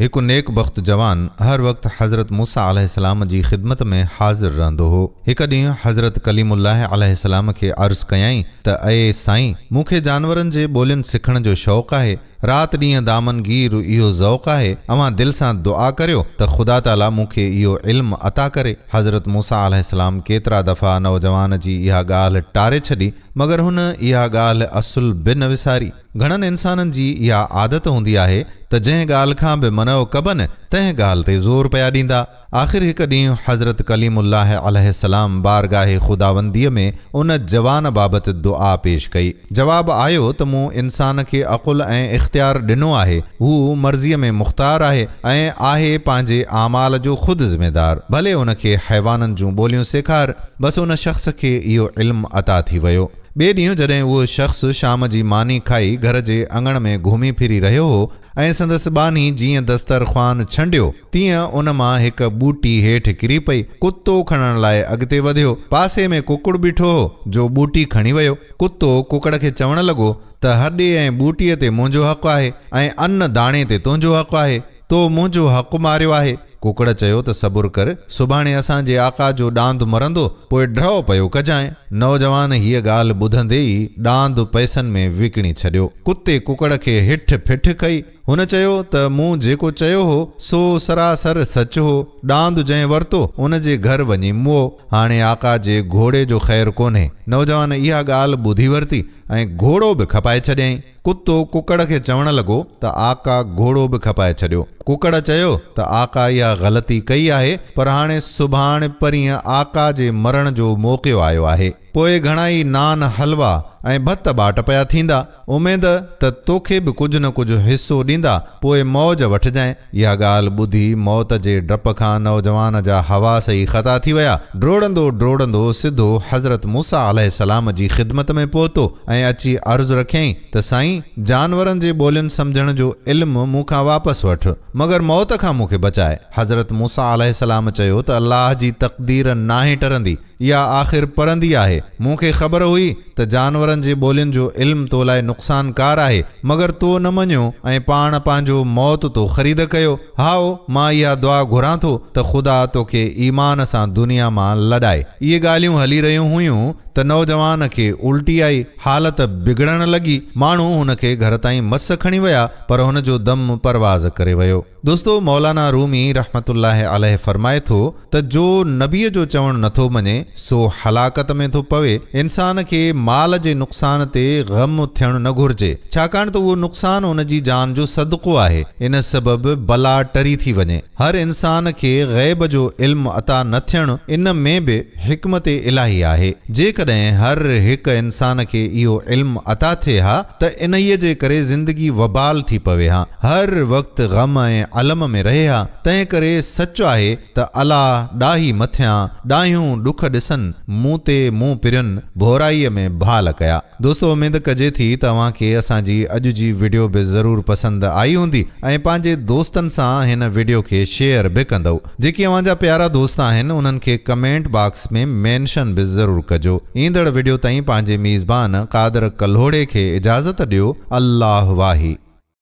هڪ نيڪ بخت جوان هر وقت حضرت موسيٰ عليه السلام جي خدمت ۾ حاضر رهندو هو. هڪ ڏينهن حضرت ڪليم الله عليه السلام کي عرض ڪيائين ته اي سائين! مون کي جانورن جي ٻولين سکڻ جو شوق آهي. رات ڏينهن دامن گير اهو ذوق آهي. اوهان دل سان دعا ڪريو ته خدا تعاليٰ مون کي اهو علم عطا ڪري. حضرت موسيٰ عليه السلام ڪيترا دفعا نوجوان جي اها ڳالهه ٽاري ڇڏي، مگر هن اها ڳالهه اصل به نه وساري. گهڻن انسانن جي اها عادت هوندي آهي ته جنهن ڳالهه کان به منع ڪبن، تنهن ڳالهه تي زور پيا ڏيندا. آخر هڪ ڏينهن حضرت ڪليم الله عليه السلام بارگاهه خداونديء ۾ ان جوان بابت دعا پيش ڪئي. جواب آيو ته مون انسان کي عقل ۽ اختيار ڏنو آهي، هو مرضيء ۾ مختار آهي ۽ آهي پنهنجي اعمال جو خود ذميدار، ڀلي ان کي حيوانن جون ٻوليون سيکار، بس ان شخص کي اهو علم عطا ٿي ويو. ٻئي ڏينهن جڏهن اهو شخص شام جي ماني کائي گهر جي اڱڻ ۾ گهمي ڦري رهيو هو ۽ سندس ٻانهي جيئن دستر خوان ڇنڊيو، تيئن ان مان هڪ ٻوٽي هيٺ ڪري پئي. ڪتو کڻڻ لاء اڳتي وڌيو. پاسي ۾ ڪڪڙ بيٺو هو، جو ٻوٽي کڻي ويو. ڪتو ڪڪڙ کي چوڻ لڳو ته هڏي ۽ ٻوٽيء تي منهنجو حق آهي ۽ ان داڻي تي تنهنجو حق آهي. تو منهنجو حق ماريو آهي. ڪڪڙ چيو ته صبر ڪر، سڀاڻي اسان جي آقا جو ڏاند مرندو، پوء ڍؤ پيو ڪجانء. نوجوان هيء ڳالهه ٻڌندي ئي ڏاند پئسن ۾ وڪڻي ڇڏيو. ڪتي ڪڪڙ کي هٺ ڦٺ ڪئي. هن چيو ته مون جيڪو چيو هو، سو سراسر سچ هو. ڏاند جنهن ورتو، ان جي گهر وڃي مئو. هاڻي آقا جي گهوڙي جو خير ڪونهي. نوجوان اها ڳالهه ٻڌي ورتي ۽ گهوڙو به کپائي ڇڏيائين. ڪتو ڪڪڙ کي چوڻ لڳو ته آقا گهوڙو به کپائي ڇڏيو. ڪڪڙ چيو ته آقا اها غلطي ڪئي آهي پر هاڻي سڀاڻ پرينء آقا جي مرڻ جو موقعو آيو آهي. پوء گهڻائي نان حلوا ۽ ڀت ٻاٽ پيا ٿيندا. اميد ته توکي به ڪجهه نه ڪجهه حصو ڏيندا پوء موج وٺجانء. اها ڳالهه ٻڌي موت جي ڊپ کان نوجوان جا حواس ئي خطا ٿي ويا. ڊوڙندو ڊوڙندو سڌو حضرت موسيٰ عليه السلام جي خدمت ۾ پهتو ۽ اچي عرض رکيائين ته سائين! جانورن جي ٻولين سمجهڻ جو علم مون کان واپس وٺ، مگر موت کان مون کي بچاء. حضرت موسيٰ عليه السلام چيو ته الله جي تقدير ناهي ٽرندي. اها آخر پرندي آهي. مون کي خبر هئي ته جانورن جي ٻولين جو علم تو لاء نقصانڪار آهي، مگر تو نه مڃيو ۽ پاڻ پنهنجو موت تو خريد ڪيو. هائو، مان اها دعا گهران ٿو ته خدا توکي ايمان سان دنيا مان لڏائي. اهي ڳالهيون هلي رهيون هيون ته نوجوان کي الٽي آئي. حالت بگڙڻ لڳي. ماڻهو هن کي گهر تائين مس کڻي ويا، پر هن جو دم پرواز ڪري ويو. دوستو مولانا رومي رحمة الله عليه فرمائي ٿو ته جو نبيء جو چوڻ نٿو مڃي سو هلاڪت ۾ ٿو پوي، انسان کي مال جي نقصان تي غم ٿيڻ نه گهرجي، ڇاڪاڻ ته اهو نقصان ان جي جان جو صدقو آهي، ان سبب بلا ٽري ٿي وڃي. هر انسان کي غيب جو علم عطا نه ٿيڻ ان ۾ به حڪمت الاهي آهي، جيڪڏهن هر هڪ انسان کي اهو علم عطا ٿئي ها ته انهيء جي ڪري زندگي وبال ٿي پوي ها. هر وقت غم ۽ الم ۾ رهي ها، تنهن ڪري سچ آهي ته الا ڏاهي مٿيان، ڏاهيون ڏک ڏسن، مون تي مون پرين، ڀورائيء ۾ ڀال ڪيا. دوستو اميد ڪجي ٿي ته اوهان کي اسان جي اڄ جي وڊيو به ضرور پسند آئي هوندي ۽ پنهنجي دوستن سان هن وڊيو کي شيئر به ڪندؤ. جيڪي اوهان جا پيارا دوست آهن انهن کي ڪمينٽ باڪس ۾ مينشن به ضرور ڪجو. ايندڙ وڊيو تائين پنهنجي ميزبان قادر ڪلهوڙي کي اجازت ڏيو. الله واهي.